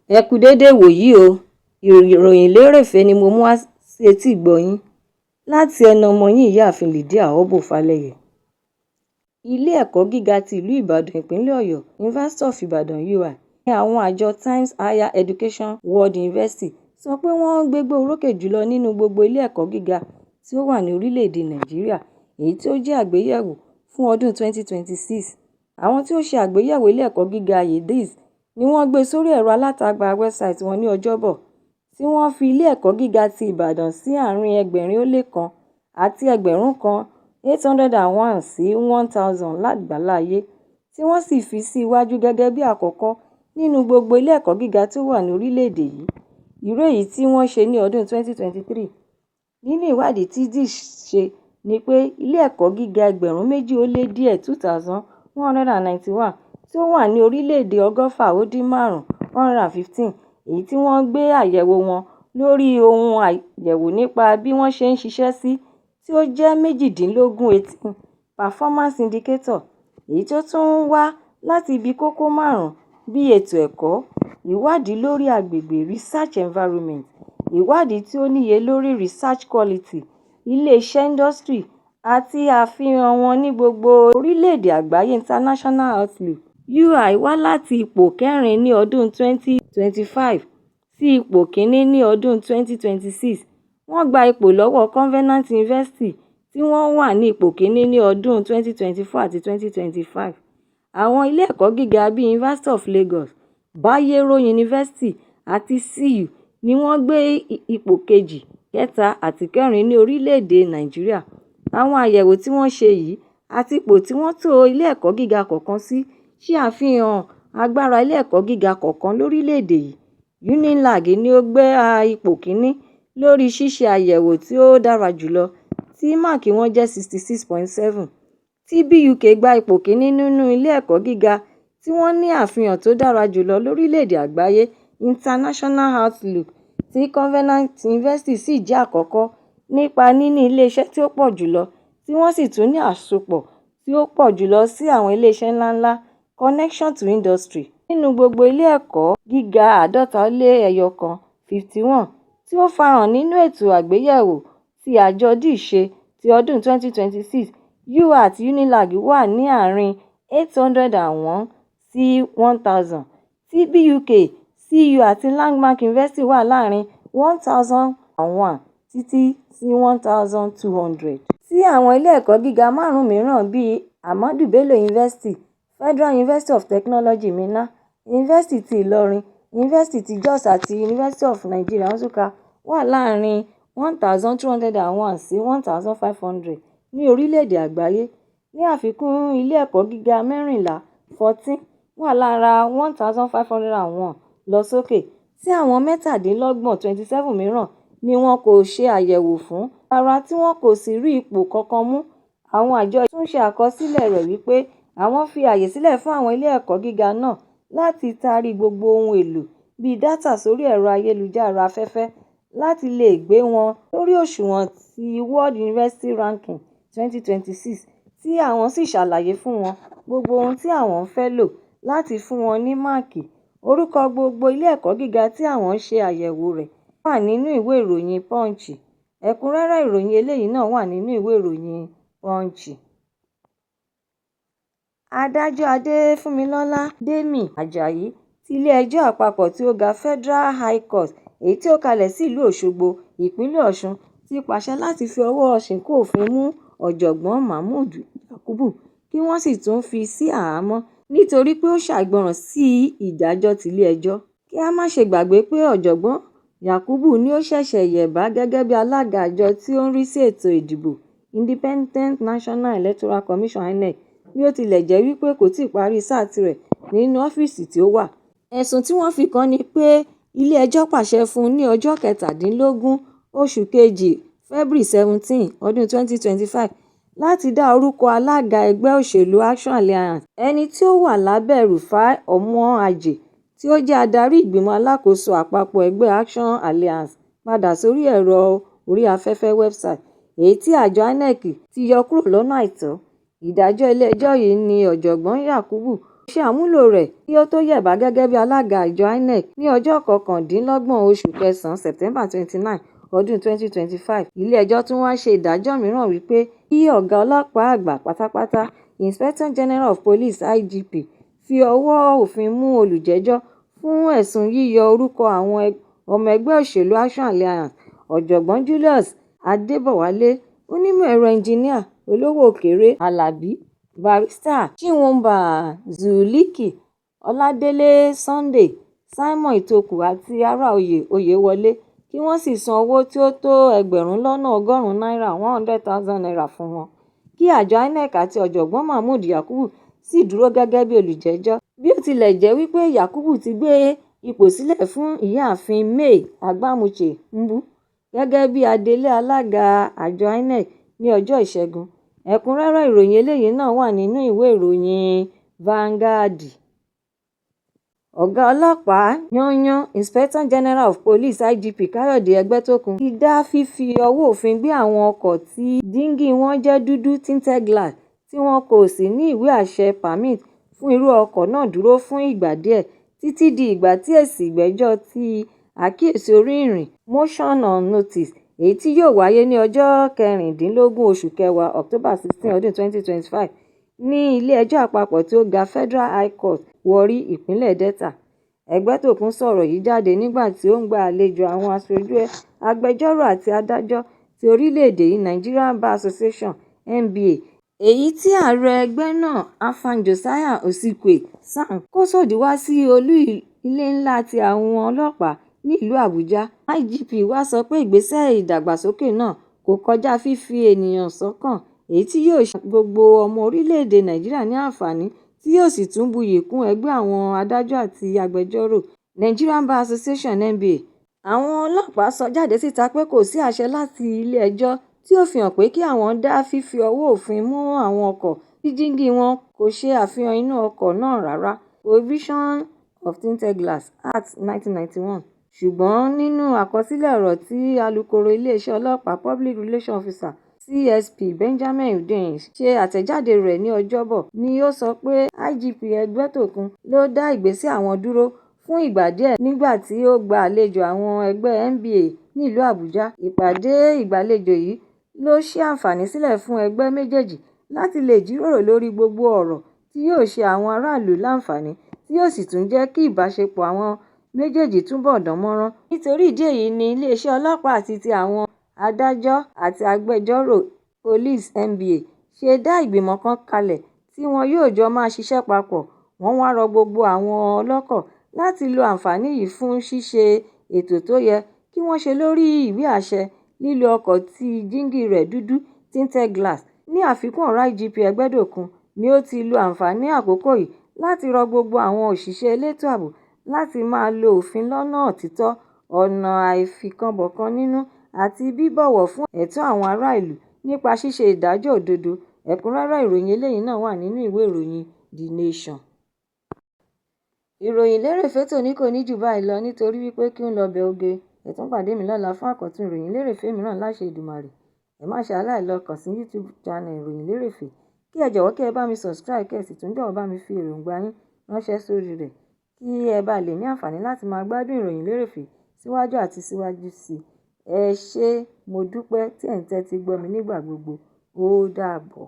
Ẹ kú déédé ìwòyí o. Ìròyìn lérèfé ni mo mú wá sétí ìgbọ́ yín láti ẹnu ọmọ yín, Ìyáàfin Lydia Obbo Falẹyẹ. Ilé ẹ̀kọ́ gíga ti ìlú Ìbàdàn, ìpínlẹ̀ Ọ̀yọ́, University of Ibadan (UI), ní àwọn àjọ Times Higher Education World University sọ pé wọ́n gbégbá orókè jùlọ nínú gbogbo ilé ẹ̀kọ́ gíga tí ó wà ní orílẹ̀-èdè Nàìjíríà, èyí tí ó jẹ́ àgbéyẹ̀wò fún ọdún 2026. Àwọn tí ó ṣe àgbéyẹ̀wò ilé ẹ̀kọ́ gíga yìí DIS ni wọ́n gbé sórí ẹ̀rọ alátagbà wẹ́bsáìtì wọn ní Ọjọ́bọ̀, tí wọ́n fi ilé ẹ̀kọ́ gíga ti Ìbàdàn sí àárín 1001 àti 1000 (801 sí 1000) lágbàáyé, tí wọ́n sì fi sí iwájú gẹ́gẹ́ bí àkọ́kọ́ nínú gbogbo ilé ẹ̀kọ́ gíga tí ó wà ní orílẹ̀-èdè yìí, irú èyí tí wọ́n ṣe ní ọdún 2023. Nínú ìwádìí tí DIS ṣe ni pé ilé ẹ̀kọ́ gíga ẹgbẹ̀rún méjì ó lé díẹ̀ 2,191 tí ó wà ní orílẹ̀-èdè 165 (115) èyí tí wọ́n gbé àyẹ̀wò wọn lórí ohun àyẹ̀wò nípa bí wọ́n ṣe ń ṣiṣẹ́ sí, tí ó jẹ́ 18 (18) Performance Indicator, èyí tí ó tún wá láti ibi kókó márùn-ún bíi ètò ẹ̀kọ́, ìwádìí lórí agbègbè (research environment), ìwádìí tí ó níye lórí (research quality), ilé-iṣẹ́ industry àti àfihàn wọn ní gbogbo orílẹ̀-èdè àgbáyé (international outlook). UI wá láti ipò kẹrin ní ọdún 2025 sí ipò kìíní ní ọdún 2026. Wọ́n gba ipò lọ́wọ́ Covenant University tí wọ́n wà ní ipò kìíní ní ọdún 2024 àti 2025. Àwọn ilé ẹ̀kọ́ gíga bíi University of Lagos, Bayero University àti CU ni wọ́n gbé ipò kejì, kẹta àti kẹrin ní orílẹ̀-èdè Nàìjíríà. Àwọn àyẹ̀wò tí wọ́n ṣe yìí àti ipò tí wọ́n to ilé ẹ̀kọ́ gíga kọ̀ọ̀kan sí ṣe àfihàn agbára ilé ẹ̀kọ́ gíga kọ̀ọ̀kan lórílẹ̀-èdè yìí. UNILAG ni ó gbé ipò kìíní lórí ṣíṣe àyẹ̀wò tí ó dára jùlọ, tí máàkì wọn jẹ́ 66.7, tí BUK gba ipò kìíní nínú ilé ẹ̀kọ́ gíga tí wọ́n ní àfihàn tó dára jùlọ lórílẹ̀-èdè àgbáyé (international outlook), tí Covenant University sì jẹ́ àkọ́kọ́ nípa níní ilé-iṣẹ́ tí ó pọ̀ jùlọ tí wọ́n sì tún ní àsopọ̀ tí ó pọ̀ jùlọ sí àwọn ilé-iṣẹ́ ńláńlá (connection to industry). Nínú gbogbo ilé ẹ̀kọ́ gíga 51 (51) tí ó farahàn nínú ètò àgbéyẹ̀wò tí àjọ DIS ṣe ti ọdún 2026, UI àti UNILAG wà ní àárín 801 sí 1000, tí BUK, CU àti Landmark University wà láàárín 1001 títí sí 1200. Tí àwọn ilé ẹ̀kọ́ gíga márùn-ún mìíràn bíi Ahmadu Bello University, Federal University of Technology Minna, Yunifásitì ti Ìlọrin, Yunifásitì ti Jos àti University of Nigeria Nsukka wà láàárín 1201 sí 1500 ní orílẹ̀-èdè àgbáyé. Ní àfikún, ilé ẹ̀kọ́ gíga mẹ́rìnlá (14) wà lára 1501 lọ sókè, tí àwọn 27 (27) mìíràn ni wọn kò ṣe àyẹ̀wò fún rárá tí wọn kò sì rí ipò kankan mú. Àwọn àjọ yìí tún ṣe àkọsílẹ̀ rẹ̀ wípé àwọn fi àyè sílẹ̀ fún àwọn ilé ẹ̀kọ́ gíga náà láti taari gbogbo ohun èlò bíi dátà sórí ẹ̀rọ ayélujára afẹ́fẹ́ láti lè gbé wọn sórí òṣùwọ̀n ti World University Ranking 2026, tí àwọn sì ṣàlàyé fún wọn gbogbo ohun tí àwọn ń fẹ́ lò láti fún wọn ní máàkì. Orúkọ gbogbo ilé ẹ̀kọ́ gíga tí àwọn ṣe àyẹ̀wò rẹ̀ wà nínú ìwé ìròyìn Punch. Ẹ̀kúnrẹ́rẹ́ ìròyìn eléyìí náà wà nínú ìwé ìròyìn Punch. Adájọ́ Adéfúnmilọ́lá Dèmí Ajayi ti Ilé-ẹjọ́ Àpapọ̀ tí ó ga Federal High Court èyí tí ó kalẹ̀ sí ìlú Òṣogbo, ìpínlẹ̀ Ọ̀ṣun, ti pàṣẹ láti fi ọwọ́ ṣìnkún òfin mú Ọ̀jọ̀gbọ́n Mahmood Yakubu kí wọ́n sì tún fi sí àhámọ́ nítorí pé ó ṣàìgbọràn sí ìdájọ́ tilé-ẹjọ́. Kí á má ṣe gbàgbé pé Ọ̀jọ̀gbọ́n Yakubu ni ó ṣẹ̀ṣẹ̀ yẹ̀bá gẹ́gẹ́ bí alága àjọ tí ó ń rí sí ètò ìdìbò Independent National Electoral Commission (INEC), bí ó tilẹ̀ jẹ́ wípé kò tíì parí sáà tirẹ̀ nínú ọ́fíìsì tí ó wà. Ẹ̀sùn tí wọ́n fi kàn án ni pé ilé-ẹjọ́ pàṣẹ fún un ní ọjọ́ kẹtàdínlógún oṣù kejì (February 17), ọdún 2025 láti dá orúkọ alága ẹgbẹ́ òṣèlú Action Alliance, ẹni tí ó wà lábẹ́ Rufai Omoaje tí ó jẹ́ adarí ìgbìmọ̀ alákòóso àpapọ̀ ẹgbẹ́ Action Alliance padà sórí ẹ̀rọ orí afẹ́fẹ́ website èyí tí àjọ INEC ti yọ kúrò lọ́nà àìtọ́. Ìdájọ́ ilé-ẹjọ́ yìí ní Ọ̀jọ̀gbọ́n Yakubu Ṣe àmúlò rẹ̀ kí ó tó yẹ̀bá gẹ́gẹ́ bí alága àjọ INEC ní ọjọ́ 29 oṣù kẹsàn-án September 29, ọdún 2025. Ilé-ẹjọ́ tún wáá ṣe ìdájọ́ mìíràn wí pé kí ọ̀gá ọlọ́pàá àgbà pátápátá, Inspector General of Police (IGP), fi ọwọ́ òfin mú olùjẹ́jọ́ fún ẹ̀sùn yíyọ orúkọ àwọn ọmọ ẹgbẹ́ òṣèlú Action Alliance, Ọ̀jọ̀gbọ́n Julius Adebowale, Onímọ̀-ẹ̀rọ Ẹnjiníà Olówóòkèrè Alábi, Barrister Chinwọba Zeliki, Ọládélé Sunday, Simon Itoku àti Aráoyè Oyewole, kí wọ́n sì san owó tí ó tó ẹgbẹ̀rún lọ́nà ọgọ́rùn-ún náírà ₦100,000 fún wọn, kí àjọ INEC àti Ọ̀jọ̀gbọ́n Mahmood Yakubu sì dúró gẹ́gẹ́ bí olùjẹ́jọ́. Bí ó tilẹ̀ jẹ́ wípé Yakubu ti gbé ipò sílẹ̀ fún Ìyáàfin May Agbamuche-Mbu gẹ́gẹ́ bí adelé alága àjọ INEC ní ọjọ́ Ìṣẹ́gun. Ẹ̀kúnrẹ́rẹ́ ìròyìn eléyìí náà wà nínú ìwé ìròyìn Vanguard. Ọ̀gá ọlọ́pàá yányán, Inspector General of Police (IGP) Káyọ̀dé Ẹgbẹ́tókun ti dá fífi ọwọ́ òfin gbé àwọn ọkọ̀ tí dígí wọn jẹ́ dúdú tinted glass tí wọn kò sì ní ìwé àṣẹ permit fún irú ọkọ̀ náà dúró fún ìgbà díẹ̀ títí di ìgbà tí èsì ìgbẹ́jọ́ ti àkíyèsí orí irin motion on notice èyí tí yóò wáyé ní ọjọ́ 16 oṣù kẹwàá October 16, ọdún 2025 ní ilé-ẹjọ́ àpapọ̀ tí ó ga Federal High Court, Warri, ìpínlẹ̀ Delta. Ẹgbẹ́tókun sọ̀rọ̀ yìí jáde nígbà tí ó ń gba àlejò àwọn aṣojú agbẹjọ́rò àti adájọ́ ti orílẹ̀-èdè yìí Nigerian Bar Association (NBA), èyí tí ààrẹ ẹgbẹ́ náà Afam Josiah Azikiwe SAN kó sòdí wá sí olú ilé ńlá ti àwọn ọlọ́pàá ní ìlú Àbújá. IGP wá sọ pé ìgbésẹ̀ ìdàgbàsókè náà kò kọjá fífi ènìyàn ṣọ̀kan, èyí tí yóò ṣe gbogbo ọmọ orílẹ̀-èdè Nàìjíríà ní àǹfààní tí yóò sì tún buyì kún ẹgbẹ́ àwọn adájọ́ àti agbẹjọ́rò Nigerian Bar Association (NBA). Àwọn ọlọ́pàá sọ jáde síta pé kò sí àṣẹ láti ilé-ẹjọ́ tí ó fi hàn pé kí àwọn dá fífi ọwọ́ òfin mú àwọn ọkọ̀ tí dígí wọn kò ṣe àfihàn inú ọkọ̀ náà rárá Prohibition of Tinted Glass Act 1991. Ṣùgbọ́n nínú àkọsílẹ̀ ọ̀rọ̀ tí alūkkóró iléeṣẹ́ ọlọ́pàá Public Relations Officer CSP Benjamin Hundeyin ṣe àtẹ̀jáde rẹ̀ ní Ọjọ́bọ̀ ni ó sọ pé IGP Ẹgbẹ́tókun ló dá ìgbésẹ̀ àwọn dúró fún ìgbà díẹ̀ nígbà tí ó gba àlejò àwọn ẹgbẹ́ NBA nílùú Àbújá. Ìpàdé ìgbàlejò yìí ló ṣí àǹfààní sílẹ̀ fún ẹgbẹ́ méjèèjì láti lè jíròrò lórí gbogbo ọ̀rọ̀ tí yóò ṣe àwọn aráàlú láǹfààní tí yóò sì tún jẹ́ kí ìbáṣepọ̀ àwọn méjèèjì túbọ̀ dán mọ́rán. Nítorí ìdí èyí ní iléeṣẹ́ ọlọ́pàá àti ti àwọn adájọ́ àti agbẹjọ́rò Police NBA ṣe dá ìgbìmọ̀ kan kalẹ̀ tí wọn yóò jọ máa ṣiṣẹ́ papọ̀. Wọ́n wáá rọ gbogbo àwọn ọlọ́kọ̀ láti lo àǹfààní yìí fún ṣíṣe ètò tó yẹ kí wọ́n ṣe lórí ìwé àṣẹ lílo ọkọ̀ tí dígí rẹ̀ dúdú tinted glass. Ní àfikún ọ̀rọ̀ IGP Ẹgbẹ́tókun ni ó ti lo àǹfààní àkókò yìí láti rọ gbogbo àwọn òṣìṣẹ́ elétò ààbò láti máa lo òfin lọ́nà títọ́, ọ̀nà àìfikànbọ̀kan nínú àti bíbọ̀wọ̀ fún ẹ̀tọ́ àwọn aráàlú nípa ṣíṣe ìdájọ́ òdodo. Ẹ̀kúnrẹ́rẹ́ ìròyìn eléyìí náà wà nínú ìwé ìròyìn The Nation. Ìròyìn lérèfé tòní kò ní jù báyìí lọ nítorí wípé kí ń lọbẹ̀ oge. Ẹ tún pàdé mi lọ́la fún àkọ́tún ìròyìn lérèfé mìíràn láṣẹ Èdùmàrè. Ẹ má ṣe aláìlọ kàn sí YouTube channel Ìròyìn Lérèfé, kí ẹ jọ̀wọ́ kí ẹ bá mi subscribe, kí ẹ sì tún jọ̀wọ́ bá mi fi èròǹgbà yín ránṣẹ́ sórí rẹ̀ kí ẹ bá lè ní àǹfààní láti máa gbádùn ìròyìn lérèfé síwájú àti síwájú sí i. Ẹ ṣé, mo dúpẹ́ tí ẹ̀ ń tẹ́tí gbọ́ mi nígbà gbogbo. Ó dàbọ̀.